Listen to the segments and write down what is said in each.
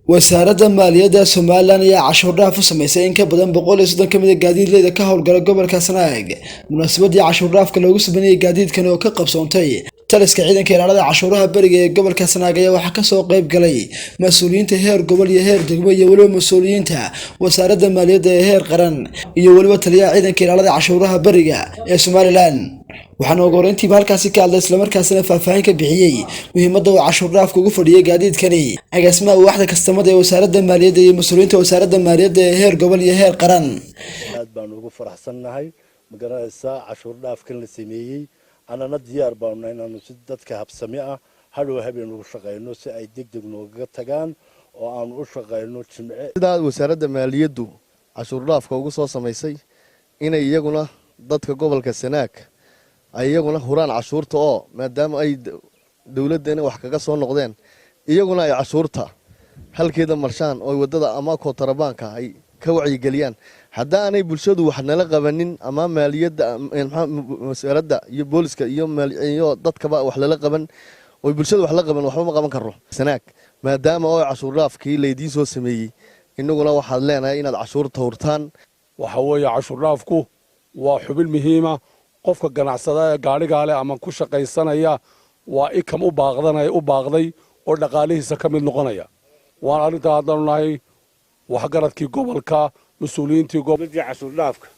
Wasaaradda Maaliyadda Somalilan ayaa cashuur dhaaf u sameysay in ka badan 130 ka mid ah gaadiidleyda ka howlgala gobolka Sanaag. Munaasabadii cashuur dhaafka loogu sameeyay gaadiidkan oo ka qabsoontay taliska ciidanka ilaalada cashuuraha beriga ee gobolka Sanaag ayaa waxaa kasoo qayb galay mas-uuliyiinta heer gobol iyo heer degmo iyo weliba mas-uuliyiinta wasaaradda maaliyadda ee heer qaran iyo weliba taliyaha ciidanka ilaalada cashuuraha beriga ee Somalilan. Waxaana ugu horeyntiiba halkaasi ka hadlay, islamarkaasina faahfaahin ka bixiyey muhiimadda uu cashuur dhaafka ugu fadhiyay gaadiidkani agaasimaha waaxda kastamada ee wasaaradda maaliyadda iyo mas-uuliyiinta wasaaradda maaliyadda ee heer gobol iyo heer qaran. Aad baanu ugu faraxsannahay, ma garanaysaa, cashuur dhaafkan la sameeyey. Annana diyaar baanu inaanu si dadka habsami ah hadhow habeen ugu shaqayno, si ay deg deg noogaga tagaan oo aanu u shaqayno Jimce. Sidaa wasaaradda maaliyaddu cashuur dhaafka ugu soo samaysay, inay iyaguna dadka gobolka Sanaag ay iyaguna huraan cashuurta, oo maadaama ay dowladdeena wax kaga soo noqdeen, iyaguna ay cashuurta halkeeda marshaan oo waddada ama kootarabaanka ay ka wacyigeliyaan. Haddaanay bulshadu wax nala qabanin ama maaliyadda, wasaaradda iyo booliska iyo dadkaba wax lala qaban oy bulshadu wax la qaban, waxba ma qaban karno. Sanaag maadaama oo cashuur dhaafkii laydiin soo sameeyey, innaguna waxaad leenahay inaad cashuurta hurtaan. Waxa weeye, cashuur dhaafku waa xubin muhiima. Qofka ganacsada ee gaadhigaa leh ama ku shaqaysanaya waa ikam u baaqdanaya, u baaqday oo dhaqaalihiisa ka mid noqonaya. Waan arrintaa haddaanu nahay waxgaradkii gobolka, mas-uuliyiintii. Midii cashuur dhaafka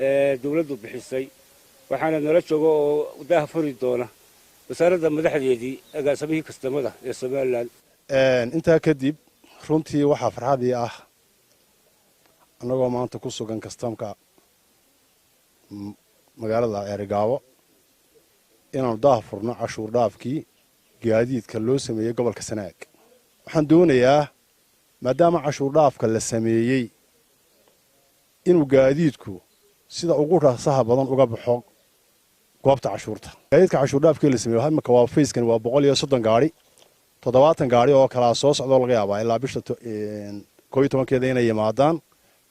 ee dawladdu bixisay, waxaana nala jooga oo daah furi doona wasaaradda madaxdeedii, agaasimihii kastamada ee Somalilan. Intaa kadib, runtii waxaa farxadii ah annagoo maanta ku sugan kastamka magaalada Ceerigaabo inaanu daah furno cashuur dhaafkii gaadiidka loo sameeyey gobolka Sanaag. Waxaan doonayaa, maadaama cashuur dhaafka la sameeyey, inuu gaadiidku sida ugu rasaha badan uga baxo goobta cashuurta. Gaadiidka cashuur dhaafkii la sameeyey imika waa fayskan, waa 130 gaadhi. 70 gaadhi oo kalaa soo socdoo laga yaabaa ilaa bisha 11-keeda inay yimaadaan.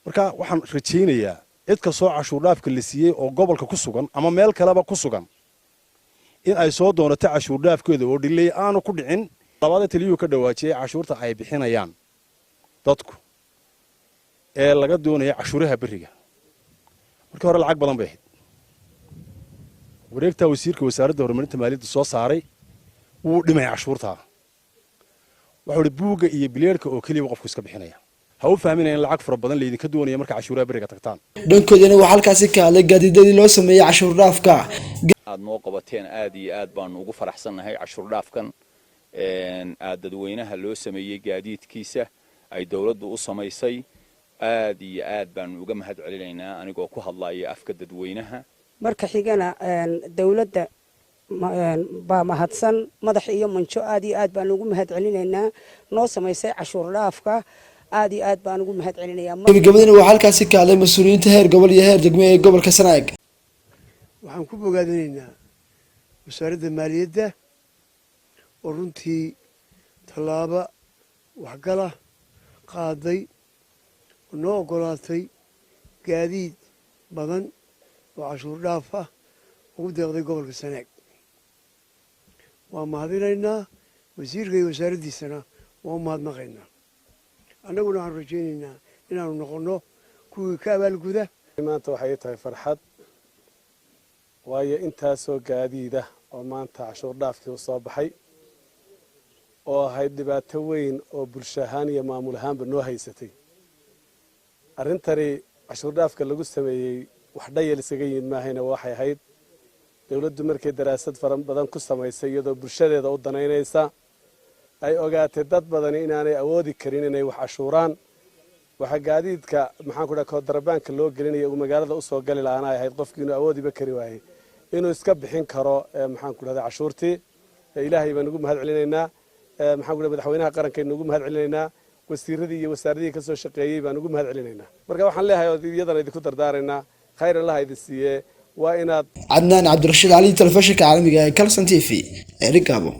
Marka waxaan rajaynayaa cid kastoo cashuur dhaafka la siiyey oo gobolka ku sugan ama meel kaleba ku sugan in ay soo doonato cashuur dhaafkeeda oo dhiley aanu ku dhicin. Labaada, taliyuhu ka dhawaajiyey cashuurta ay bixinayaan dadku ee laga doonaya cashuuraha beriga, markii hore lacag badan bay ahayd. Wareegtaa wasiirka wasaaradda horumarinta maaliyadda soo saaray wuu dhimay cashuurtaa. Waxuu ihi buugga iyo bileerka oo keliya qofku iska bixinaya. Ha u fahminaya in lacag fara badan laydinka doonaya marka cashuuraha beriga tagtaan. Dhankoodana waxaa halkaasi ka hadlay gaadiidadii loo sameeyey cashuur dhaafka. Aad noo qabateen aad iyo aad baanu ugu faraxsannahay cashuur dhaafkan aad dadweynaha loo sameeyey, gaadiidkiisa ay dowladdu u samaysay. Aad iyo aad baanu uga mahad celinaynaa, anigoo ku hadlaya afka dadweynaha. Marka xigana, dowladda baa mahadsan, madax iyo manjo. Aad iyo aad baan ugu mahad celinaynaa noo samaysay cashuur dhaafka. Aad iyo aad baan ugu mahad celinayaa. Gabagabadina waxaa halkaasi ka hadlay mas-uuliyiinta heer gobol iyo heer degmo ee gobolka Sanaag. Waxaan ku bogaadinaynaa wasaaradda maaliyadda oo runtii tallaabo waxgala qaaday oo noo oggolaatay gaadiid badan oo cashuur dhaaf ah ugu deeqday gobolka Sanaag. Waa mahadinaynaa wasiirka iyo wasaaraddiisana, waa u mahadnaqaynaa. Annaguna waxaanu rajaynaynaa inaanu noqonno kuwii ka abaalguda. Maanta waxay tahay farxad, waayo intaasoo gaadiida oo maanta cashuur dhaafkii u soo baxay oo ahayd dhibaato weyn oo bulsho ahaan iyo maamul ahaanba noo haysatay. Arrintani cashuur dhaafka lagu sameeyey wax dhayal isaga yimid maahayna, waxay ahayd dowladdu markay daraasad fara badan ku samaysay, iyadoo bulshadeeda u danaynaysa, ay ogaatay dad badani inaanay awoodi karin inay wax cashuuraan. Waxaa gaadiidka, maxaan ku dhaha, koodarabaanka loo gelinaya uu magaalada usoo gali lahaana ay ahayd qofkii inuu awoodiba kari waayey inuu iska bixin karo, maxaan ku dhahda, cashuurtii. Ilaahay baan ugu mahad celinaynaa, maxaan ku dhaha, madaxweynaha qarankaynu ugu mahad celinaynaa, wasiiradii iyo wasaaradihii kasoo shaqeeyey baan ugu mahad celinaynaa. Marka waxaan leeyahay oo iyadana idinku dardaaraynaa, khayr Allaha idin siiye, waa inaad Cadnaan Cabdirashiid Cali, telefishinka caalamiga ee Kalson TV, Ceerigaabo.